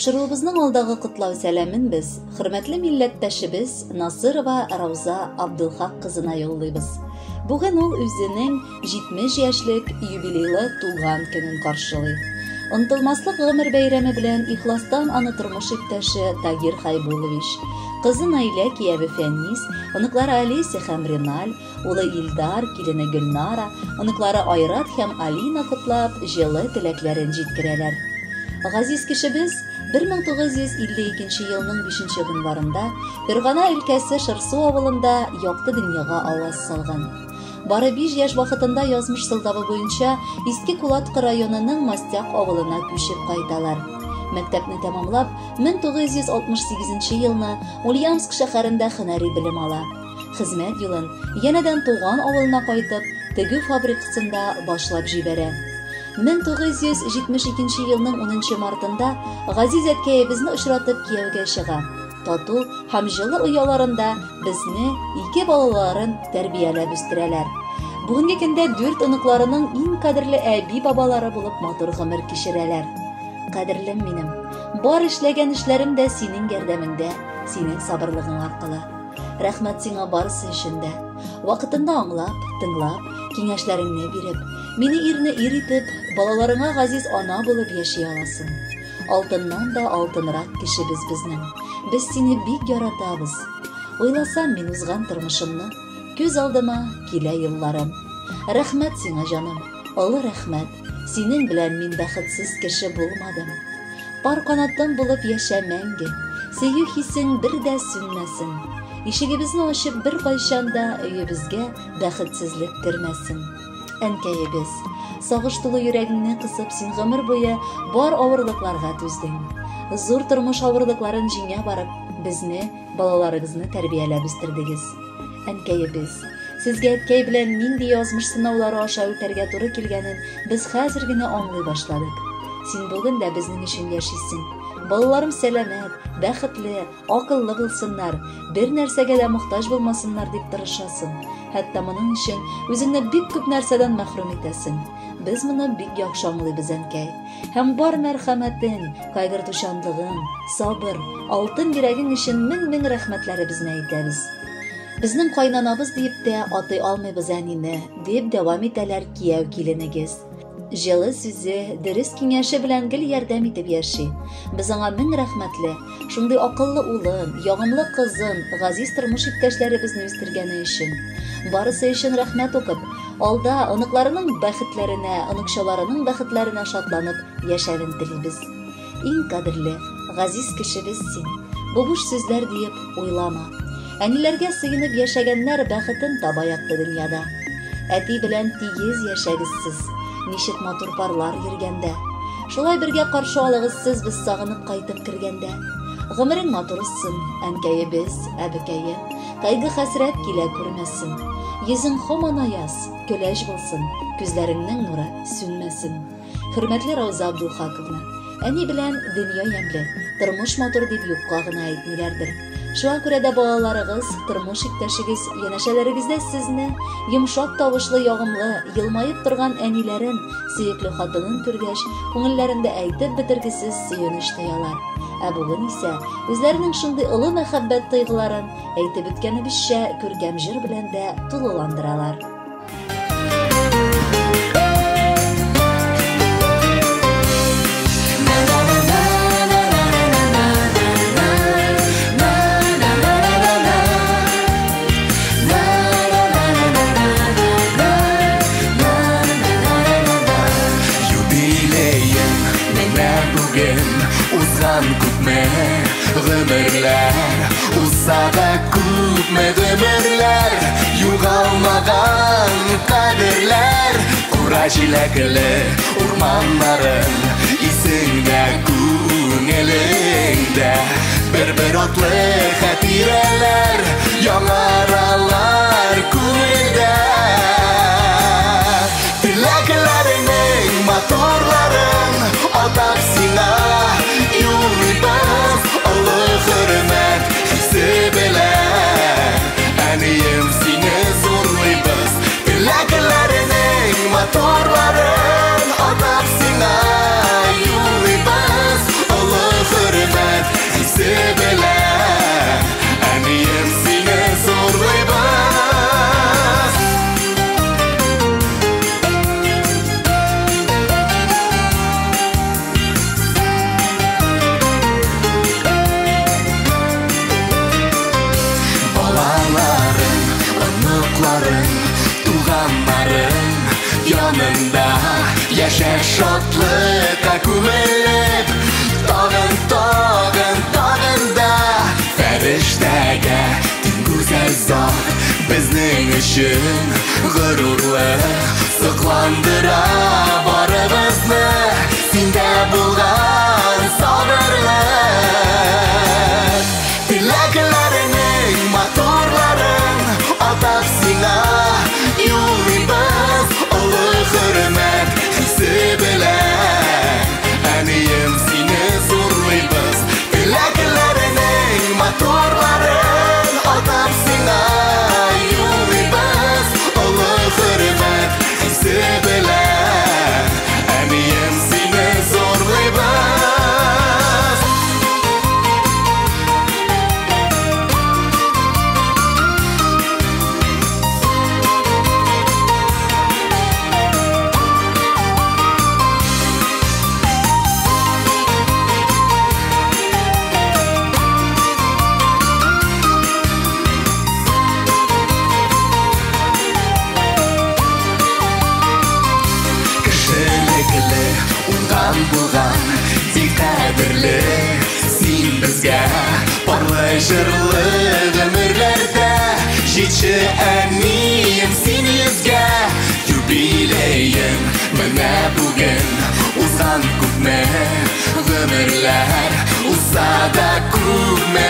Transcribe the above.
Тапшыруыбызның алдагы котлау сәламен без хөрмәтле милләттәшебез Насырова Рауза Абдулхак кызына юллыйбыз. Бүген ул үзенең 70 яшьлек юбилейлы туган көнен каршылый. Онытылмаслык гомер бәйрәме белән ихластан аны тормыш иптәше Тагир Хайбуллович, кызы Наилә, кияве Фәнис, оныклары Олеся һәм Реналь, улы Илдар, килене Гөлнара, оныклары Айрат һәм Алина котлап, җылы теләкләрен җиткерәләр. Газиз кешебез 1952 елның 5 гыйнварында Фергана өлкәсе Шырсу авылында якты дөньяга аваз салган. Бары 5 яшь вакытында язмыш сылтавы буенча Иске Кулаткы районының Мастяк авылына күчеп кайталар. Мәктәпне тәмамлап, 1968 елны Ульяновск шәһәрендә һөнәри белем ала. Хезмәт юлын янәдән туган авылына кайтып, тегү фабрикасында башлап җибәрә. 1972 елның 10 мартында газиз әткәебезне очратып кияүгә чыга. Тату һәм җылы ояларында безне, ике балаларын тәрбияләп үстерәләр. Бүгенге көндә дүрт оныкларының иң кадерле әби-бабалары булып матур гомер кичерәләр. Кадерлем минем, бар эшләгән эшләрем дә синең ярдәмеңдә, синең сабырлыгың аркылы. Рәхмәт сиңа барысы өчен дә. Вакытында аңлап, тыңлап, киңәшләреңне биреп, мине ирне ир итеп, балаларыңа газиз ана булып яши аласың. Алтыннан да алтынрак кешебез безнең. Без сине бик яратабыз. Уйласам мин узган тормышымны, күз алдыма килә елларым. Рәхмәт сиңа, җаным, олы рәхмәт. Синең белән мин бәхетсез кеше булмадым. Пар канатым булып яшә мәңге. Сөю хисең бер дә сүнмәсен. Ишегебезне ачып бер кайчан да өебезгә бәхетсезлек кермәсен. Әнкәебез, сагыш тулы йөрәгеңне кысып, син гомер буе бар авырлыкларга түздең. Зур тормыш авырлыкларын җиңә барып, безне, балаларыгызны тәрбияләп үстердегез. Әнкәебез, сезгә әткәй белән нинди язмыш сынаулары аша үтәргә туры килгәнен без хәзер генә аңлый башладык. Син бүген дә безнең өчен яшисең. Балаларым сәламәт, бәхетле, акыллы булсыннар, бер нәрсәгә дә мохтаҗ булмасыннар дип тырышасың. Хәтта моның өчен үзеңне бик күп нәрсәдән мәхрүм итәсең. Без моны бик яхшы аңлыйбыз, әнкәй. Һәм бар мәрхәмәтең, кайгыртучанлыгың, сабыр, алтын йөрәгең өчен мең-мең рәхмәтләребезне әйтәбез. Безнең кайнанабыз диеп тә атый алмыйбыз әнине, дип дәвам итәләр кияү киленегез. Җылы сүзе, дөрес киңәше белән гел ярдәм итеп яши. Без аңа мең рәхмәтле. Шундый акыллы улын, ягымлы кызын, газиз тормыш иптәшләребезне үстергәне өчен. Барысы өчен рәхмәт укып, алда оныкларының бәхетләренә, оныкчаларының бәхетләренә шатланып яшәвен телибез. Иң кадерле, газиз кешебез син. Бу буш сүзләр диеп уйлама. Әниләргә сыенып яшәгәннәр бәхетен таба якты дөньяда. Әти белән тигез яшәгез сез, ничек матур парлар йөргәндә. Шулай бергә каршы алыгыз сез без сагынып кайтып кергәндә. Гомерең матур узсын, әнкәебез, әбекәем, кайгы-хәсрәт килә күрмәсен. Йөзең һаман аяз, көләч булсын, күзләреңнең нуры сүнмәсен. Хөрмәтле Рауза Абдулхаковна, әни белән дөнья ямьле, тормыш матур дип юкка гына әйтмиләрдер. Шуңа күрә дә балаларыгыз, тормыш иптәшегез янәшәләрегездә сезне, йомшак тавышлы, ягымлы, елмаеп торган әниләрен, сөекле хатынын күргәч, күңелләрендә әйтеп бетергесез сөенеч тоялар. Ә бүген исә үзләренең шундый олы мәхәббәт тойгыларын, әйтеп үткәнебезчә, күркәм җыр белән дә тулыландыралар. Юбилеең менә бүген, узган күпме гомерләр, узса да күпме гомерләр, югалмаган кадерләр, кура җиләкле урманнарын исеңдә, күңелеңдә, бер-бер атлы хатирәләр яңаралар күңелдә. Теләкләреңнең матурларын атап сиңа юллыйбыз, олы хөрмәт хисе белән, әнием, сине зурлыйбыз. Теләкләреңнең матурларын атап сиңа юллыйбыз, олы хөрмәт Янында яшә шатлыкка күмелеп, тагын, тагын, тагын да фәрештәгә тиң гүзәл зат, безнең өчен горурлык, сокландыра барыбызны синдә булган сабырлык. Теләкләреңнең матурларын атап сиңа юллыйбыз, олы хөрмәт хисе белән, әнием, сине зурлыйбыз. Теләкләреңнең матурларын атап сиңа юллыйбыз, олы хөрмәт хисе белән, әнием, сине зурлыйбыз. Кешелекле, уңган булган, бик кадерле син безгә, парлы җырлы гомерләрдә җитше, әнием, син йөзгә. Юбилеең менә бүген, узган күпме гомерләр, узса да күпме